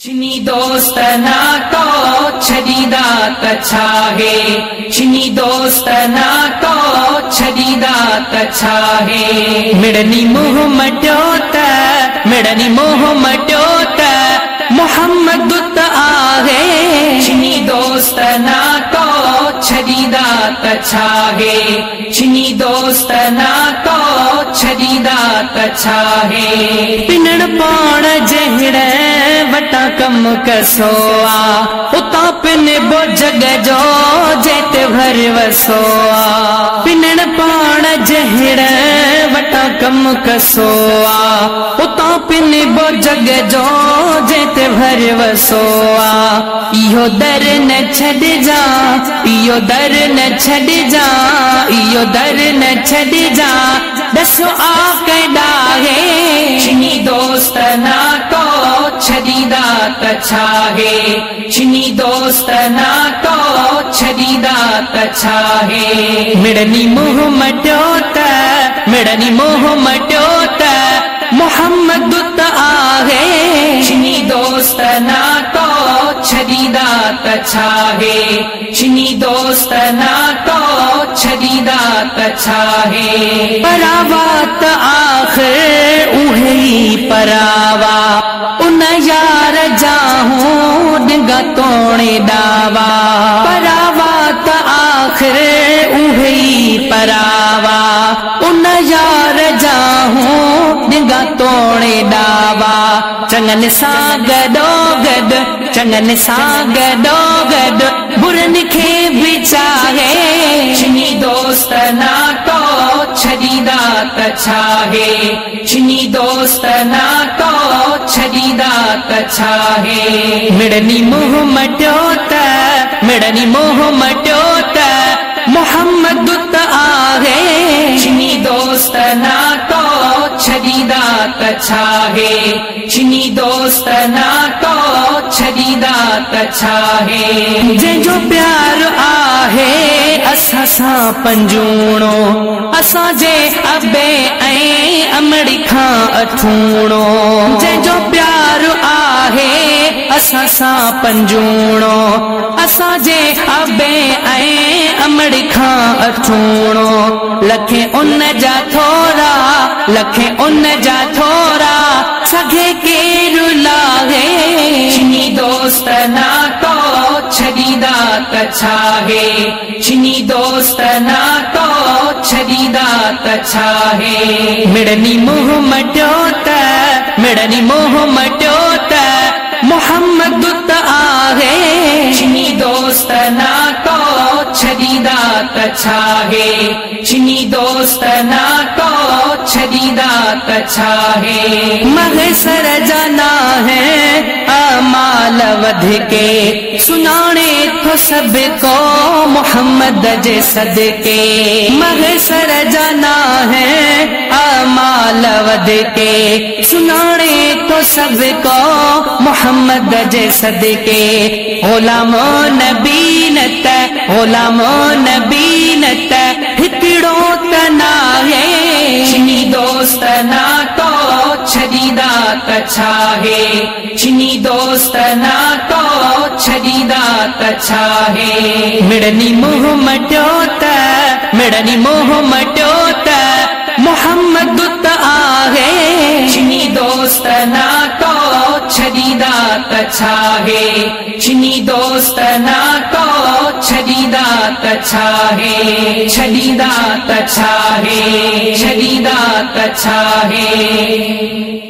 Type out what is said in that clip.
छिनी दोस्त नातो छॾींदा त छाहे, छिनी दोस्त नातो छॾींदा त छाहे। मिड़नी मुंहुं मटियो त, मिड़नी मुंहुं मटियो त मोहम्मद त आहे। छिनी दोस्त नातो छॾींदा त छाहे, छिनी दोस्त नातो छॾींदा त छाहे। पिनण पाण जहिड़े वटा कम कसो आ, उतां पिन बो जग जो जेते भर वसो आ। पिनण पाण जहिड़े वटा कम कसो आ, उतां पिन बो जग जो जेते भर वसो आ। इहो दर न छॾिजा, इहो दर न छॾिजा, इहो दर न छॾिजा, ॾसो आ केॾाहे। छिनी दोस्त नातो छॾींदा त छाहे, छिनी दोस्त नातो छॾींदा त छाहे। मिड़नी मुंहुं मटियो त, मिड़नी मुंहुं मटियो त मोहम्मद त आहे। छिनी दोस्त नातो छॾींदा त छाहे, छिनी दोस्त नातो छॾींदा त छाहे। परावा त आख़िर उहे ई परावा, उन यार जाहूं ॾिंगा तोड़े ॾावा। परावा त आख़िर उहे ई परावा, उन यार जाहूं ॾिंगा तोड़े ॾावा। चङनि सां गॾो गॾु, चङनि सां गॾो गॾु बुरनि खे बि चाहे। छिनी दोस्त नातो छॾींदा त छाहे, छिनी दोस्त नातो छॾींदा त छाहे। मिड़नी मुंहुं मटियो त, मिड़नी मुंहुं मटियो त मोहम्मद त आहे। छिनी दोस्त नातो छॾींदा त छाहे, छिनी दोस्त नातो छॾींदा त छाहे। जंहिंजो प्यार आहे असां सां पंजूणो, असांजे अबे ऐं अमड़ी खां अठूणो। जंहिंजो प्यार आहे असां सां पंजूणो, असांजे अबे ऐं अमड़ी खां अठूणो। लखे उन जा थोरा, लखे उन जा थोरा, सघे केरु लाहे। छिनी दोस्त नातो छॾींदा त छाहे, छिनी दोस्त नातो छॾींदा त छाहे। मिड़नी मुंहुं मटियो त, मिड़नी मुंहुं मटियो त मोहम्मद त आहे। छिनी दोस्त नातो छॾींदा त छाहे, छिनी दोस्त नातो छॾींदा त छाहे। मगसर जाना है अमाल वध के, सुनाणे थो सबको मोहम्मद जे सदके। मगसर जाना है अमाल वध के, सुनाणे थो सबको मोहम्मद जे सदके। गुलाम नबी न त, गुलाम नबी न त हिकिड़ो त नाहे। छिनी दोस्त नातो छॾींदा त छाहे, छिनी दोस्त नातो छॾींदा त छाहे। मिड़नी मुंहुं मटियो त, मिड़नी मुंहुं मटियो त मोहम्मद त आहे। छिनी दोस्त नातो छॾींदा त छाहे, छिनी दोस्त नातो छॾींदा त छाहे। छॾींदा त छाहे, छॾींदा त छाहे।